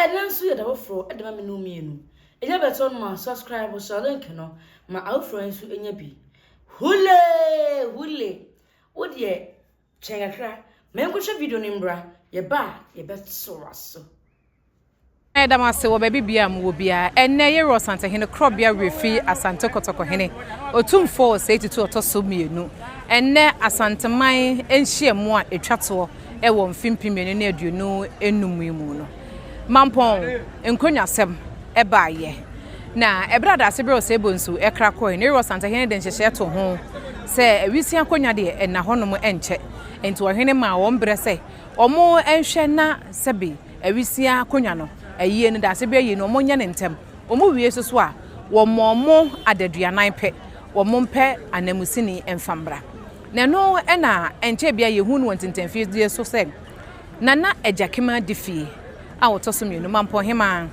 Ɛnnɛ nso yɛ da foforɔ de ma me ne wo mmienu. Ɛnya bɛtɔ no ma subscribe hyɛ link no ma afoforɔ nso nya bi. Hule hule wo deɛ twɛn kakra ma yɛnkɔhwɛ video no mbra yɛba a yɛbɛtoa so. Yɛda mo ase wɔ baabi biara a mowɔ biara. Ɛnnɛ yɛwɔ Ɔsantehene Korɔbea Werɛfiri Asante Kɔtɔkɔhene Otumfoɔ Osei Tutu Ɔtɔ so Mmienu. Ɛnnɛ Asanteman nhyiamu a ɛtwa toɔ wɔ mfe 2025 yi mu no, Mampɔn nkonnwasɛm baeɛ. Na ɛberɛ a Daasebrɛ Osei Bonsu kra kɔeɛ no, yɛwɔ Ɔsantehene de nhyehyɛɛ too ho sɛ awisia akonnwa deɛ ɛnna hɔnom nkyɛ. Enti ɔhene maa wɔn berɛ sɛ wɔnhwɛ na sɛbe awisiaa akonnwa no, ayie no, daasebere ayie no, wɔnyɛ no ntɛm. Wɔwie nso so a, wɔmmɔ wɔn adaduanan pɛ, wɔmpɛ ananmusini mfa mmra. Na ɛno na ɛnkyɛe biara yɛhu no wɔ ntentanfidie so sɛ Nana Agyakemaa Difie a ɔtɔ so mmienu, Mampɔnhemaa,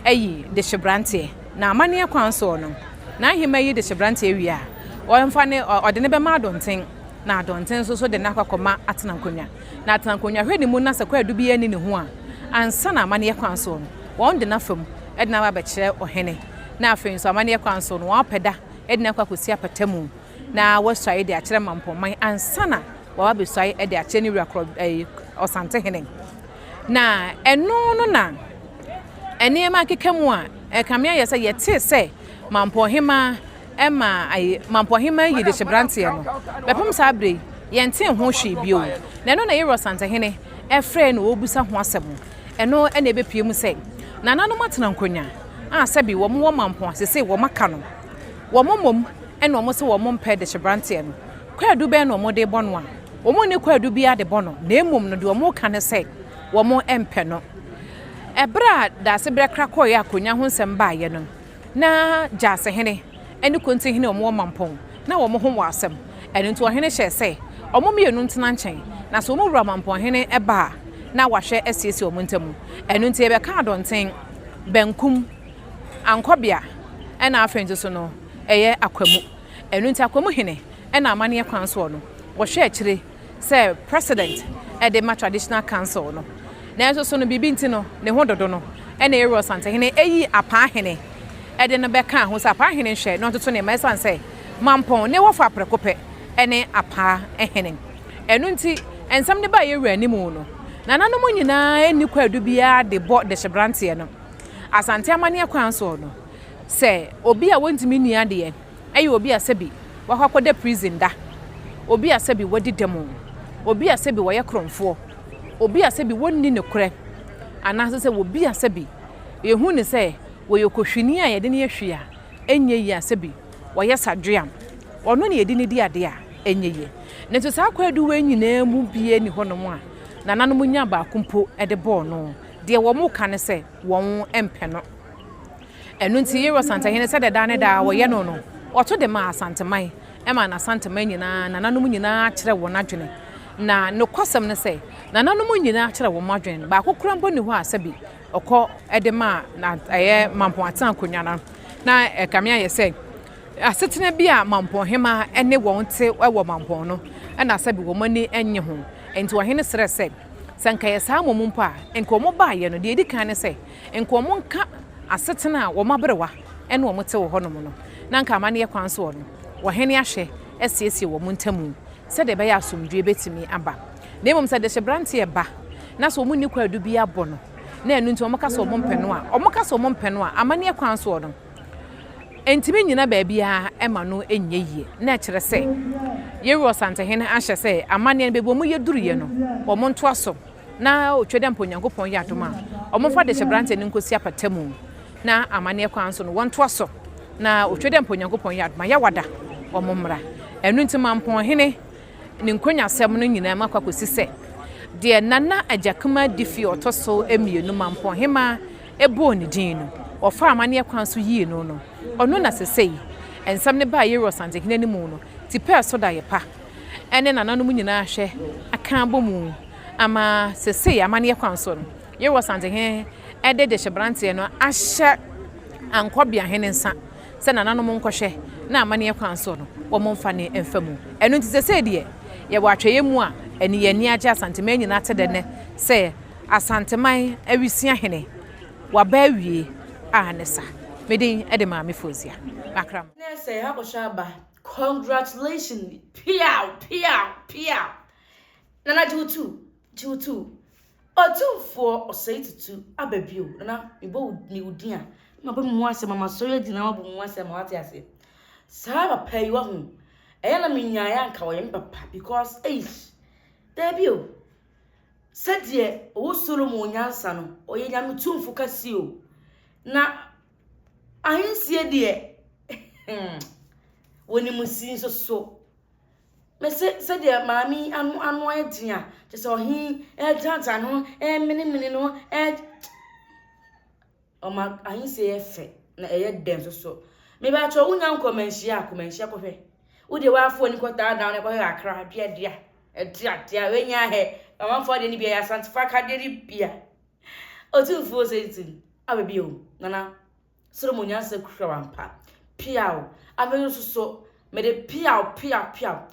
ayi dehyeberanteɛ. Na amanneɛ kwan soɔ no, n'ahemaa yi dehyeberanteɛ wie a, wɔmfa ne, ɔde no bɛma Adɔnten, na Adɔnten nso so de no akɔ akɔma Atenankonnwa. Na atena nkonnwa hwɛ ne mu na sɛ kwaadu biara nni ne ho a, ansa na amanneɛ kwan soɔ no, wɔn de no afa mu de no aba abɛkyerɛ ɔhene. Na afei nso amanneɛ kwan so no, wɔn apɛ da de no akɔ akɔsi apata mu na wɔasuae de akyerɛ Mampɔnman ansa na wɔaba abɛsuae de akyerɛ ne wura korɔ ɛyi Ɔsantehene. Na ɛno no na nneɛma akeka mu a ɛkame ayɛ sɛ yɛtee sɛ Mampɔnhemaa ɛma ayi Mampɔhemmaa yi dehye-branteɛ no. Bɛpem saa berɛ yi, yɛntee ho hwee bio. Na ɛno na Yerua Santehene frɛɛ no ɔrebisa ho asɛm. Ɛno na ɛbɛpue mu sɛ, nananom atena nkonnwa a sɛbe wɔn wɔ Mampɔn a seesei wɔn aka no. Wɔn mmom na wɔn se wɔn mpɛ dehye-branteɛ no. Kwaadu bɛn na wɔde rebɔ no a? Wɔn nni kwaadu biara de bɔ no, na mmom no deɛ wɔreka ne sɛ wɔn mpɛ no. Ɛberɛ a Daasebrɛ kra kɔeɛ a akonnwa ho nsɛm baeɛ no, Na Gyasehene ne Kontihene a wɔwɔ Mampong, na wɔn ho wɔ asɛm. Ɛno nti ɔhene hyɛɛ sɛ wɔn mmienu ntena nkyɛn, na sɛ wɔn wura Mamponghene ba a, na wahwɛ asiesie wɔn ntam. Ɛno nti yɛbɛka Adɔnten, Bankum, Ankɔbea, ɛna afei nso so no ɛyɛ Akwamu. Ɛno nti Akwamu hene na amanneɛ kwan soɔ no, wɔhwɛ akyire sɛ president de ma Traditional Council no. Nanso so no biribi nti no, ne ho dodo no, ɛna Aaron Asantehene ayi Apaa Hene de no bɛkaa ho sɛ Apaa Hene nhwɛ na ɔntoto nneɛma ɛsiane sɛ Mampɔn ne wɔfa prɛko pɛ ne Apaa Hene. Ɛno nti nsɛm no baa yɛn wura anim no, nananom nyinaa nni kwaadu biara de bɔ dehyebranteɛ no. Asante amanneɛ kwan soɔ no, sɛ obi a wɔntumi nni adeɛ, Ɛyɛ obi a sɛbi wakɔ akɔda prison da, obi a sɛbi wadi dɛm o, obi a sɛbi wɔyɛ korɔmfoɔ, obi a sɛbi wɔnni nokorɛ, anaasɛ sɛ obi a sɛbi yɛhu no sɛ wɔyɛ okohwini a yɛde no yɛ hwee a ɛnyɛ yie a sɛbi wɔyɛ sadweam, ɔno na yɛde no di adeɛ a ɛnyɛ yie. Nanso saa kwaadu wei nyinaa mu biara nni hɔnom a nananom nyaa baako mpo de bɔɔ no. Deɛ wɔka ne sɛ wɔmpɛ no. Ɛno nti Yeru Asantehene sɛdeɛ daa ne daa wɔyɛ no no, ɔto de maa Asanteman, ɛmaa n'Asanteman nyinaa, nananom nyinaa kyerɛɛ wɔn adwene. Na nokwasɛm ne sɛ, nananom nyinaa kyerɛɛ wɔn adwene no, baako koraa mpo nni hɔ a sɛbi ɔkɔ de maa na ɛyɛ Mampong Atena akonnwa no. Na ɛkame ayɛ sɛ asetena bi a Mampong hemaa ne wɔn te wɔ Mampong no na sɛbi wɔn ani nnye ho. Enti ɔhene srɛɛ sɛ, sɛ anka ɛyɛ saa mmom mpo a, anka wɔbaeɛ no, deɛ ɛdi kan ne sɛ, Nka wɔn nka asetena a wɔn aberewa ne wɔn te wɔ hɔnom no, na anka amanneɛ kwan soɔ no, ɔhene ahwɛ asiesie wɔn ntamu sɛdeɛ ɛbɛyɛ a asomdwoeɛ bɛtumi aba. Na mmom sɛ dehyeberanteɛ ba na sɛ wɔn nni kwaadu bi abɔ no, na ɛno nti wɔka sɛ wɔmpɛ no a, wɔka sɛ wɔmpɛ no a, amanneɛ kwan soɔ no, ɛntumi nnyina baabiara ma no nyɛ yie. Na ɛkyerɛ sɛ, Yɛwura Ɔsantehene ahyɛ sɛ amanneɛ no, baabi a wɔyɛ duruiɛ no, wɔntoa so. Na otwa dɛ mpo Nyankopɔn yɛ adom a, wɔmfa dehyeberantsɛ no nkosi apata mu, na amanneɛ kwan so no wɔntoa so, na otwa dɛ mpo Nyankopɔn yɛ adom a, Yawada wɔmmra. Ɛno nti Mampɔnhene ne nkonyasɛm no nyinaa mu akɔ akɔsi sɛ, deɛ Nana Agyakuma Difi a ɔtɔ so mmienu Mampɔnhemaa bɔɔ ne din no, wɔfaa amanneɛ kwan so yii no no, ɔno na sesei nsɛm no baa Yeru Ɔsantehene anim no, tipɛɛ so da yɛ pa ne nananom nyinaa hwɛ aka abɔ mu. Ama sesei amanneɛ kwan so no, Yerowa Santehene de dehyeberanteɛ no ahyɛ Ankɔbeahene nsa sɛ nananom nkɔhwɛ na amanneɛ kwan so no wɔmfa no mfa mu. Ɛno nti sesei deɛ yɛwɔ atwɛeɛ mu a ɛne yɛn ani agye Asanteman nyinaa te dɛ nnɛ sɛ Asanteman Awisiahene. Waba awie a ne sa. Me din de Maame Fozia. Makram. Na sɛ yɛakɔhwɛ aba, congratulations, piaw piaw piaw. Nana gye wo tu, gye wo tu. Otumfoɔ Osei Tutu aba bio. Nana, mebɔ wo me wo din a, na mabɔ me mu asɛm ama masɔre agyina mabɔ mu asɛm ma wate aseɛ. Saa papa yi wahu, ɛyɛ na menyaeɛ anka ɔyɛ me papa because eish, daabi o. Sɛdeɛ ɔwɔ Solomon nyansa no, ɔyɛ Nyame tumfo kɛse o. Na ahensie deɛ, wɔnim si nso so. Mese sɛdeɛ maame yi ano ano ayɛ den a, kyerɛ sɛ ɔhe yi ɛretaataa ne ho, ɛremenemene ne ho, ɛɛ ɔma ahensie yɛ fɛ na ɛyɛ dɛ nso so. Mebakyɛ wonya nkɔmanhyia a, kɔmanhyia kɔhwɛ. Wo deɛ w'afo ani kɔtaa dan no kɔhwɛ kakra, dua dua, ɛdua dua, wei nyɛ ahɛ. Amanfoɔ adeɛ no bi ɛyɛ Asantefoɔ akadeɛ no bi a. Otumfuo sɛ tu, aba bio, Nana. Solomon nyansa kura wo ampa. Piaw! Afei nso so, mede piaw, piaw, piaw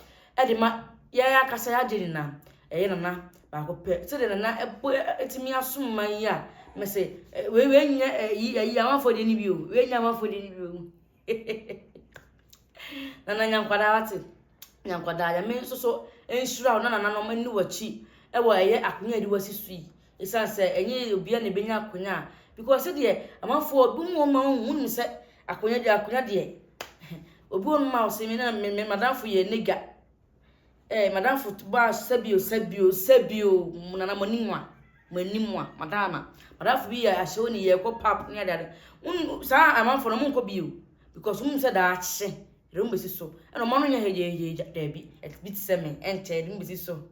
de ma yɛn ankasa yɛn agye nyinaa. Ɛyɛ nana baako pɛ. Sɛdeɛ nana ɛbɔ ɛtumi asom man yi a, mese wei wei nyɛ ɛyi ɛyi amanfoɔ deɛ ni bi o. Wei nyɛ amanfoɔ deɛ ni bi o. Nana nyankwadaa wate. Nyankwadaa Nyame nso so nhyira wo na nananom nni w'akyi ɛwɔ ɛyɛ akonya a yɛde wasi so yi. Esiane sɛ ɛnyɛ obiara na ebenya akonya a, because sɛdeɛ amanfoɔ bi mu wɔn ma wɔn nim sɛ akonya deɛ akonya deɛ obi wɔn ma ɔsɛ mi na me me madamfo yɛ nigga ɛɛ madamfo ba sɛbio sɛbio sɛbio nana mo anim a mo anim a madama madamfo bi yɛ ahyɛwo ne yɛ kɔ pap ne adeade wɔn saa amanfoɔ no wɔn nkɔ bio because wɔn sɛ daakye ɛde wɔn bɛsi so ɛna wɔn ano nyɛ hegyehegye daabi ɛbi te sɛ me ɛnkyɛ ɛde wɔn bɛsi so.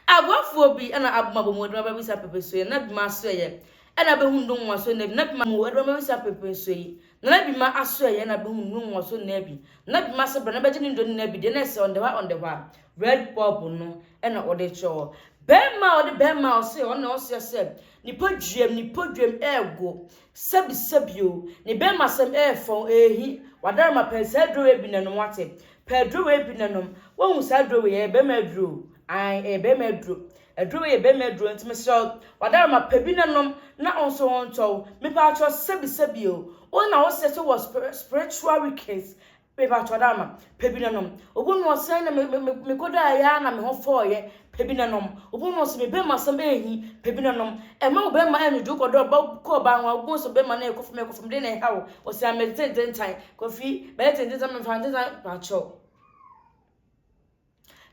Aboafoɔ bi na abom abɔ mu de wɔn abɛbisa pɛpɛsoɔ yi, Nana Bima asoɛeɛ na abɛhu nnwonwasoɔ nna bi, Nana Bima mu de wɔn abɛbisa pɛpɛsoɔ yi, Nana Bima asoɛeɛ na abɛhu nnwonwasoɔ nna bi, Nana Bima se bra na bɛgye ne nnuro nna bi deɛ na ɛsɛ on the hɔ on the hɔ a red bulb no na ɔde kyerɛ hɔ. Bɛrima a ɔde bɛrima a ɔse ɔno na ɔseɛ sɛ ne podwuam ne podwuam ɛɛgo sɛbi sɛbi o ne bɛrima sɛm ɛɛfɔn ɛɛhi wadarema pɛ saa aduro wei bi na nom wate Pɛ aduro wei bi na nom. Woahu saa aduro wei, ɛyɛ bɛrima aduro o. Ae, ɛyɛ bɛrima aduro. Aduro wei yɛ bɛrima aduro nti mesrɛ wo, w'adaroma pɛ bi na nom na wo nso wo ntɔ wo. Mepaakyɛw sɛbi sɛbi o, wo na wo sɛ sɛ wɔ spiritual weakness, mepaakyɛw w'adaroma, pɛ bi na nom. Obi no ɔsɛn na me me me kɔdaeɛ ara na me ho fɔɔyɛ, pɛ bi na nom. Obi no ɔsɛ me bɛrima asɛm ɛɛhi, pɛ bi na nom. Ɛmma wo bɛrima ɛnnwodwo wokɔdɔ ɔba kɔ ɔbaa ho a, wobɛhu sɛ bɛrima no ɛɛkɔ fam ɛɛkɔ fam, deɛ na ɛha wo, ɔsɛ amɛtententan. Kofi, bɛyɛ tententan mefa ntentan pakyɛw.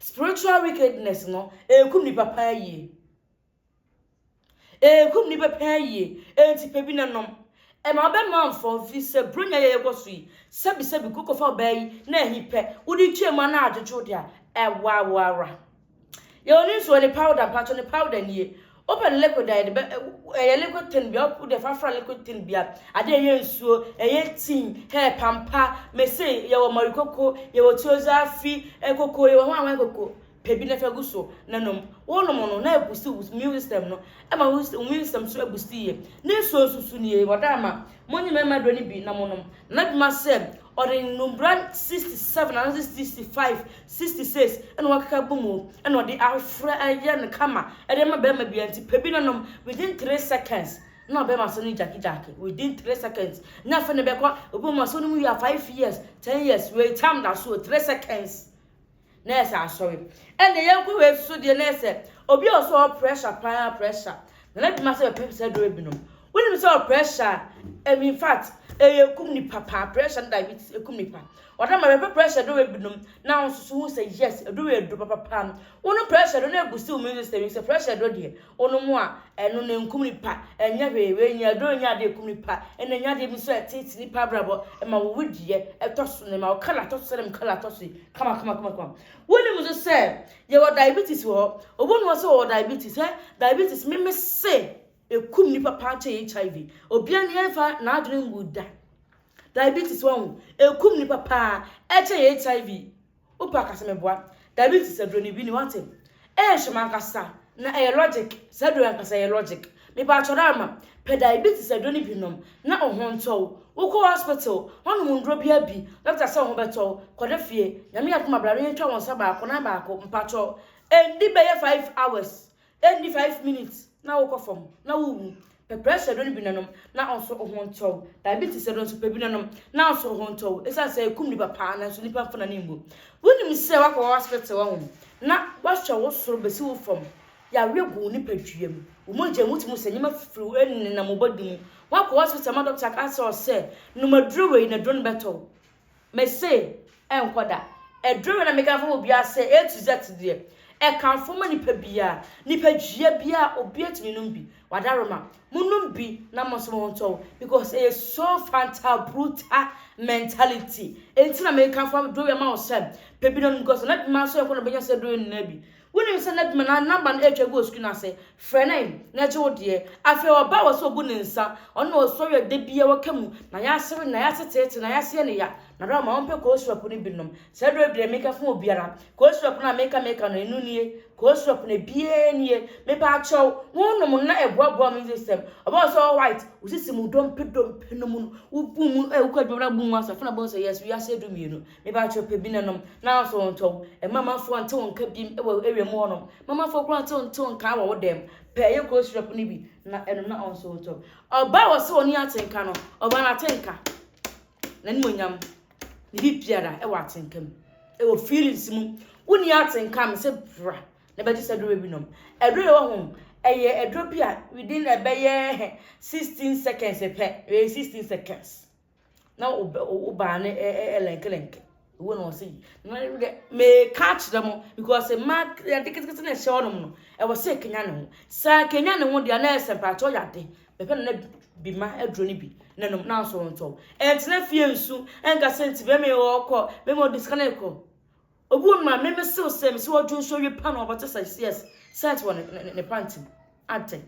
Spiritual wickedness no, ɛrekum nipa paa yie. Ɛrekum nipa paa yie. Enti pɛ bi na nom. Ɛma wobɛma mfɔ mfi sɛ buronya yɛ yɛkɔ so yi. Sɛbi sɛbi kɔkɔfa ɔbaa yi na ahi pɛ. Wode twam a na adwodwo de a, ɛwawo ara. Yɛwɔ ne nsuo ne powder mpakyɛ ne powder nie. Wopɛ no liquid a yɛde bɛ ɛyɛ liquid tin bia wode frafra liquid tin bia ade ɛyɛ nsuo ɛyɛ tin hɛ pampa mese yɛwɔ mɔre koko yɛwɔ tuozafi koko yɛwɔ ho ahwan koko pɛ bi na fa gu so na nom wonom no na ɛbusti wo immune system no ɛma wo immune system so ɛbusti yie ne nsuo nso so nie wɔda ama monye mmarima aduro no bi na monom na dwuma sɛ Ɔde nnumbra 67 anaasɛ 65, 66 ɛna wakeka bɔ mu ɛna ɔde afra ayɛ no kama ɛde ama bɛrima bia nti pɛ bi na nom within 3 seconds na ɔbɛrima so no gyaki gyaki within 3 seconds na afei na bɛkɔ obi mu aso no mu yɛ 5 years 10 years wei tam da so 3 seconds na ɛsɛ asɔre ɛna yɛn kɔ wei so deɛ na ɛsɛ obi a ɔsɔ ɔ pressure paa pressure na n'adwuma sɛ bɛpɛ sɛ duro binom wonim sɛ ɔ pressure ɛmi in fact ɛyɛ kum nipa paa pressure ne diabetes ɛkum nipa ɔda ma bɛpɛ pressure duro binom na wɔn nso so hu sɛ yes ɛduro yɛ duro papapa wɔn pressure do na ebusi wɔn immune system sɛ pressure duro deɛ wɔn mu a ɛno na nkum nipa ɛnyɛ hwee wei nyɛ duro nyɛ adeɛ kum nipa ɛna nyɛ adeɛ bi nso ɛtete nipa abrabɔ ɛma wo wudiɛ ɛtɔ so na ɛma wo kala tɔ so sɛ ɛma kala tɔ so yi Kama kama kama kama. Wonim nso sɛ yɛwɔ diabetes wɔ hɔ. Obi wɔ hɔ sɛ ɔwɔ diabetes ɛ diabetes meme se ekum nipa paa kyɛn HIV. Obia ne yɛmfa n'adwene ngu da. Diabetes wɔn ho ekum nipa paa ɛkyɛn HIV. Wopɛ akasa meboa. Diabetes aduro no bi ni wate. Ɛyɛ hwɛ mankasa na ɛyɛ logic. Saa aduro ankasa ɛyɛ logic. Mepatwɔ dɛ ama pɛ diabetes aduro no bi nom na wo ho ntɔ wo. Wokɔ hospital hɔnom nduro biara bi, doctor sɛ wo ho bɛtɔ wo, kɔda fie. Nyame adom a bra na yɛntwa wo nsa baako nan baako. Mpatwɔ ɛndi bɛyɛ 5 hours, ɛndi 5 minutes na wokɔ fam na wowu. Pɛ pressure aduro no bi na nom na wo nso wo ho ntɔ wo. Diabetes aduro nso pɛ bi na nom na wo nso wo ho ntɔ wo. Ɛsiane sɛ ɛkum nipa paa nanso nipa mfa n'ani mmu. Wonim sɛ woakɔ hospital wɔ ho na woahwɛ wo soro bɛsi wo fam. Yareɛ gu wo nipadua mu. Wo mogya mu wotumi hu sɛ nneɛma fifiri nenam wo body mu. Woakɔ hospital ma doctor aka akyerɛ wo sɛ nom aduro wei na aduro no bɛtɔ wo. Mese ɛnkɔ da. Aduro wei na meka fa obiara sɛ A to Z deɛ, ɛkamfo ma nipa biara, nipadua biara obiara tumi nom bi. Wadaroma, monom bi na mo nso mo ho ntɔ wo because ɛyɛ so fanta brutal mentality. Enti na meka fa aduro wei ama wo sɛ pɛ bi na nom because na bi ma nso ɛkɔ na bɛnya sɛ aduro nyinaa bi. Wonim sɛ na bi ma na number no ɛretwa gu wɔ screen ase. Frɛ no na gye wo deɛ. Afei ɔbaa wɔ sɛ ɔbu ne nsa, ɔno na ɔsɔre a da biara wɔka mu, na yɛasere no, na yɛaseteete, na yɛaseɛ no ya. Na dɛ ɔma wɔmpɛ cold syrup no bi nom. Saa aduro yi deɛ meka fa obiara. Cold syrup no a meka meka no, ɛno nie. Cold syrup no ebiara nie. Mepaakyɛw, wonom no na ɛboaboa wo immune system. Ɔbaa wɔ sɛ ɔwɔ white, wo sisi mu dompe dompe no mu no, wobu mu, eh, wokɔ adwuma na wobu mu asa, afei na wobɛhu sɛ yes, wiase aduru mmienu. Mepaakyɛw pɛ bi na nom, na nso ntɔ wo. Mma amanfoɔ nte wo nka bi wɔ area mu hɔnom. Mma amanfoɔ koraa nte wo nte wo nka wɔ wo dɛm. Pɛ ɛyɛ cold syrup no bi na ɛnom na ɔnso ntɔ. Ɔbaa wɔ sɛ ɔni atenka no, ɔbaa no atenka. N'animuonyam, ne biribiara ɛwɔ atenka mu. Ɛwɔ feelings mu. Wonni atenka me sɛ bra na bɛgye sɛ aduro bi nom. Aduro yɛ wɔ ho, ɛyɛ aduro bi a within ɛbɛyɛ 16 seconds pɛ, ɛyɛ 16 seconds. Na wo baa no ɛlɛnkelɛnke. Wo na ɔsɛ yi. Na meka kyerɛ mo because mmaa ade ketekete na ɛhyɛ hɔnom no, ɛwɔ sɛ ɛkenya ne ho. Sɛ akenya ne ho deɛ na ɛsɛ mpakyɛ ɔyɛ ade. Bɛpɛ na bi ma aduro no bi na nom na nso ntɔ. Ɛntena fie nsu ɛnka sɛ nti bɛma yi ɔkɔ, bɛma ɔde sika no kɔ. Obi wɔ no ma meme sew sɛ mese wɔdwo nso wie pa na ɔbɛte sɛ yes, sɛnt wɔ ne ne panty mu. Adɛn?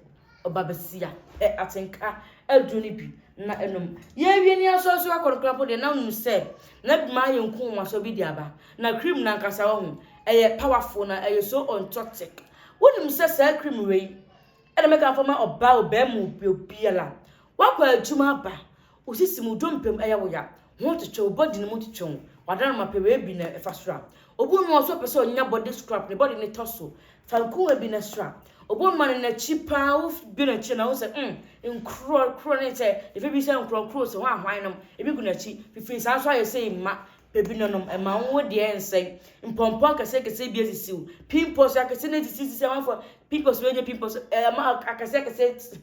Ɔba basia pɛ atenka aduro no bi na ɛnom. Yɛwie ne asɔre so akɔ no koraa mpo deɛ na wonim sɛ na bi ma ayɛ nku nwaso bi de aba. Na cream no ankasa wahu, ɛyɛ powerful na ɛyɛ so ontotic. Wonim sɛ saa cream wei ɛna mɛka mfa ma ɔbaa ɔbarima obiara. Woakɔ adwuma aba, wo sisi mu dompe mu ɛyɛ wo ya, ho twetwe wo, body no mu twetwe wo, wadaroma pɛ wei bi na ɛfa soro a. Obi wɔ hɔ nso ɔpɛ sɛ ɔnya body scrap, ne body no tɔ so, fa nkuwa bi na sra. Obi wɔ hɔ no n'akyi paa, wobue n'akyi na wohu sɛ mm, nkorɔ korɔ ne sɛ, efi bi sɛ nkorɔ nkorɔ sɛ hwan hwan nom, ebi gu n'akyi, fifiri saa nso ayɛ sɛ mma, pɛ bi na nom, ɛma wo deɛ nsɛe. Mpɔmpɔ akɛseɛ akɛseɛ bi asisi wo, pimples akɛseɛ na esisi sisi amanfoɔ, pimples wei nyɛ pimples, ɛma akɛseɛ akɛseɛ,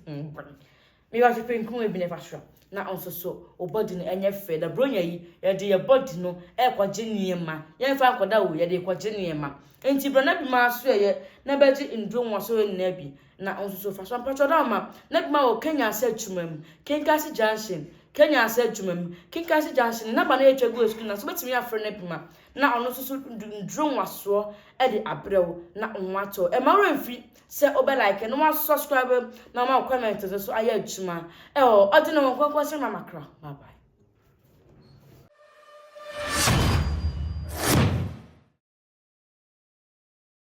meyɛ ahwehwɛ nkuwa bi na ɛfa sra. Na nso so wo body no ɛnyɛ fɛ. Na bronya yi, yɛde yɛ body no ɛkɔgye nneɛma. Yɛmfa nkɔda o, yɛde kɔgye nneɛma. Nti bra na bi ma so ɛyɛ na bɛgye nduro nwa so nyinaa bi. Na nso so fa so mpatwɔ da ma na bi ma wɔ Kenya ase adwuma mu. Kinkasi Junction, Kenya ase adwuma mu. Kinkasi Junction, namba na yɛtwa gu screen na so bɛtumi afrɛ na bi ma. Na ɔno nso so nduro nwa soɔ ɛde abrɛ wo na ho atɔ. Ɛma wo mfi sɛ wobɛ like na wa subscribe na ma wo comment nso so ayɛ adwuma. Ɛwɔ ɔde ne wɔn nkɔnkɔn sɛ ma makra. Bye bye.